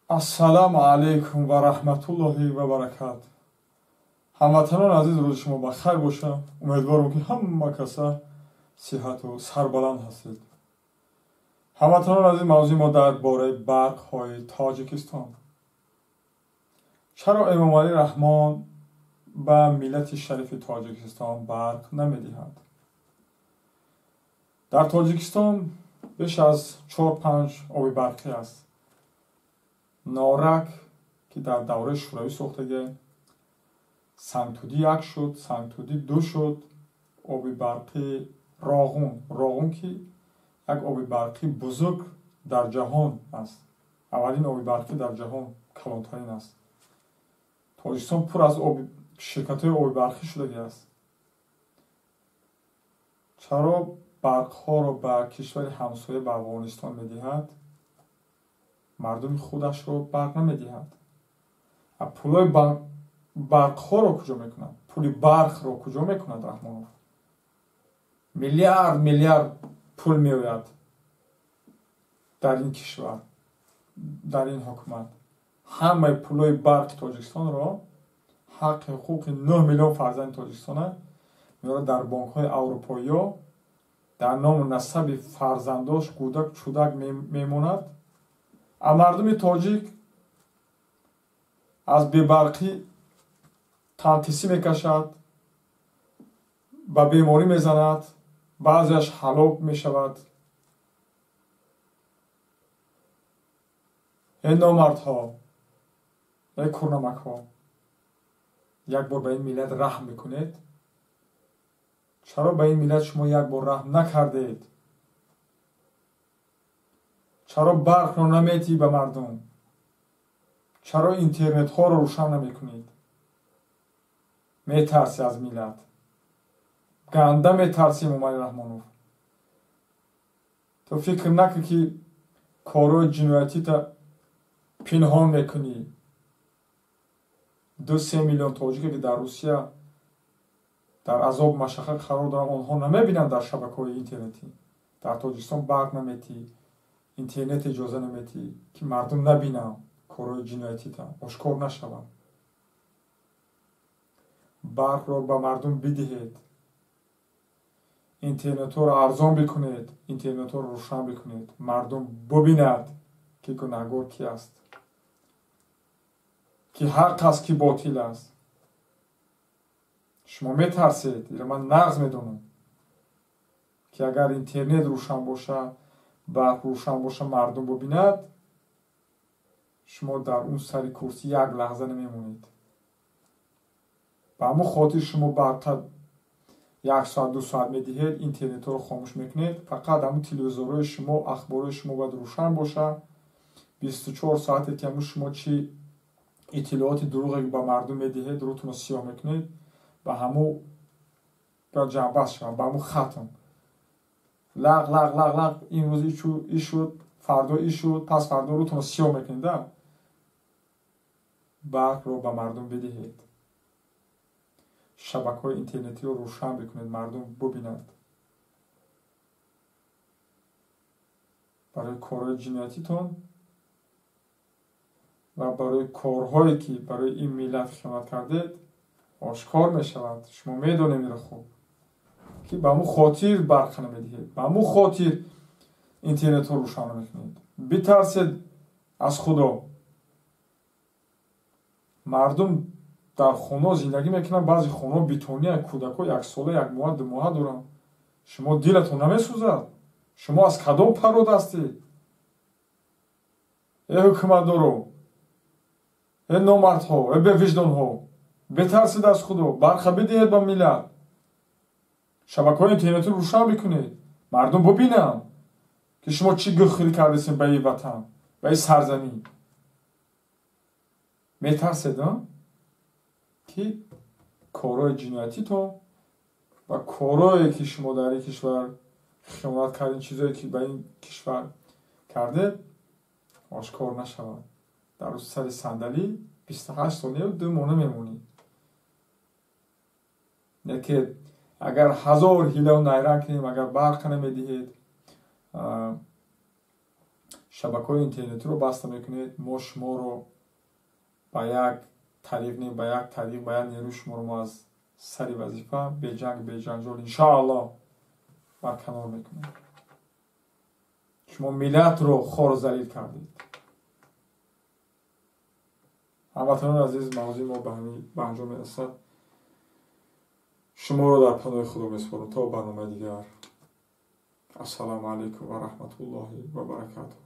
Ассалому алайкум ва раҳматуллоҳи ва баракат. Ҳамватанони азиз, рӯзи шумо ба хайр боша. Умедворам, ки ҳама каса сиҳату сарбаланд ҳастед. Ҳамватанони азиз, мавзӯи мо дар бораи барқҳои Тоҷикистон. Чаро Эмомалӣ Раҳмон ба миллати шарифи Тоҷикистон барқ намедиҳад? Дар Тоҷикистон беш аз 4-5 оби барқӣ аст. Норак, ки дар давраи Шӯравӣ сохтага, Сангтудӣ 1 шуд, Сангтудӣ 2 шуд, оби барқи Роғун, Роғун ки як оби барқи бузург дар ҷаҳон аст, аввалин оби барқӣ дар ҷаҳон, калонтарин аст. Тоҷикистон пур аз ширкатҳои оби барқӣ шудагӣ аст. Чаро барқҳоро ба кишвари ҳамсоя, ба Афғонистон медиҳад, мардуми худашро барқ намедиҳад? Пулои барқҳоро куҷо мекунад? Пули барқро куҷо мекунад Раҳмонов? Миллиард миллиард пул меояд дар ин кишвар, дар ин ҳукумат. Ҳамаи пулои барқи Тоҷикистонро, ҳаққи ҳуқуқи 9 миллион фарзанди Тоҷикистона меорад дар бонкҳои аврупоиё, дар ному насаби фарзандош кӯдак чудак мемонад. А мардуми тоҷик аз бебарқӣ тантисӣ мекашад, ба беморӣ мезанад, баъзеаш ҳалок мешавад. Эй номардҳо, эй курнамакҳо, як бор ба ин миллат раҳм бикунед. Чаро ба ин миллат шумо як бор раҳм накардед? Чаро барқро наметиҳӣ ба мардум? Чаро интернетҳоро рӯшан намекунед? Метарсӣ аз миллат, ганда метарсӣ, Эмомалӣ Раҳмонов. Ту фикр накун, ки корҳои ҷиноятита пинҳон мекунӣ. 2-3 миллион тоҷике, ки дар Русия дар азоб машаққат қарор доранд, онҳо намебинанд дар шабакаҳои интернетӣ. Дар Тоҷикистон барқ наметиҳӣ, интернет иҷоза наметиҳӣ, ки мардум набинанд, корҳои ҷиноятита ошкор нашаванд. Барқро ба мардум бидиҳед, интернетҳоро арзон бикунед, интернетҳоро рӯшан бикунед, мардум бубинад, ки гунаҳгор ки аст, ки ҳақ аст, ки ботил аст. Шумо метарсед, инро ман нағз медонам, ки агар интернет рӯшан боша, барқ рӯшан боша, мардум бубинад, шумо дар он сари курсӣ як лаҳза намемонед. Ба ҳамон хотир шумо барқа 1 соат, 2 соат медиҳед, интернетҳоро хомӯш мекунед, фақат ҳамун телевизорҳои шумо, ахборҳои шумо бояд рӯшан боша. 24 соате ки ҳамун шумо чӣ иттилооти дурӯғе ба мардум медиҳед, рӯтонро сиёҳ мекунед, ба ҳамун бояд ҷамъбаст шавад, ба ҳамун хатм. Лақ лақ лақ лақ, имрӯз и шуд, фардо и шуд, пас фардо рӯтонро сиёҳ мекунед. Да, барқро ба мардум бидиҳед, шабакаҳои интернетиро рӯшан бикунед, мардум бубинад. Барои корҳои ҷиноятитон ва барои корҳое, ки барои ин миллат хиёнат кардед, ошкор мешавад. Шумо медонем инро хуб, ки ба ҳамун хотир барқ намедиҳед, ба ҳамун хотир интернетҳо рӯшан намекунед. Битарсед аз Худо. Мардум дар хонаҳо зиндагӣ мекунанд, баъзе хонаҳо битония, кӯдакҳо 1 сола, 1 моҳа, 2 моҳа доранд. Шумо дилатон намесӯзад? Шумо аз кадом парод ҳастед, э ҳукуматдоро, э номардҳо, э бевиҷдонҳо? Бетарсед аз Худо, барқа бидиҳед ба миллат, шабакаҳои интернетиро рӯшан бикунед, мардум бубинанд, ки шумо чӣ гӯхӯрӣ кардесем ба ин ватан, ба ин сарзамин. Метарсед, ки корҳои ҷиноятитон ва корҳое, ки шумо дар ин кишвар хиёнат кардин, чизое, ки ба ин кишвар кардед, ошкор нашавад. Дар сари сандалӣ 28 сонияу 2 моҳ намемонӣ. Яке агар ҳазор ҳилаву найранг кунем, агар барқ намедиҳед, Шабакаҳои интернетиро баста мекунед. Мо шуморо ба як тариқ, не ба як тариқ, ба як нерӯ шуморо мо аз сари вазифа беҷанг, беҷанҷол, иншоаллоҳ, барканор мекунем. Шумо миллатро хору залил кардед. Ҳамватанони азиз, мавзӯи мо ба анҷом мерасад. Шуморо дар паноҳи Худо месупорам то барномаи дигар. Ассалому алайкум ва раҳматуллоҳи ва баракатуҳ.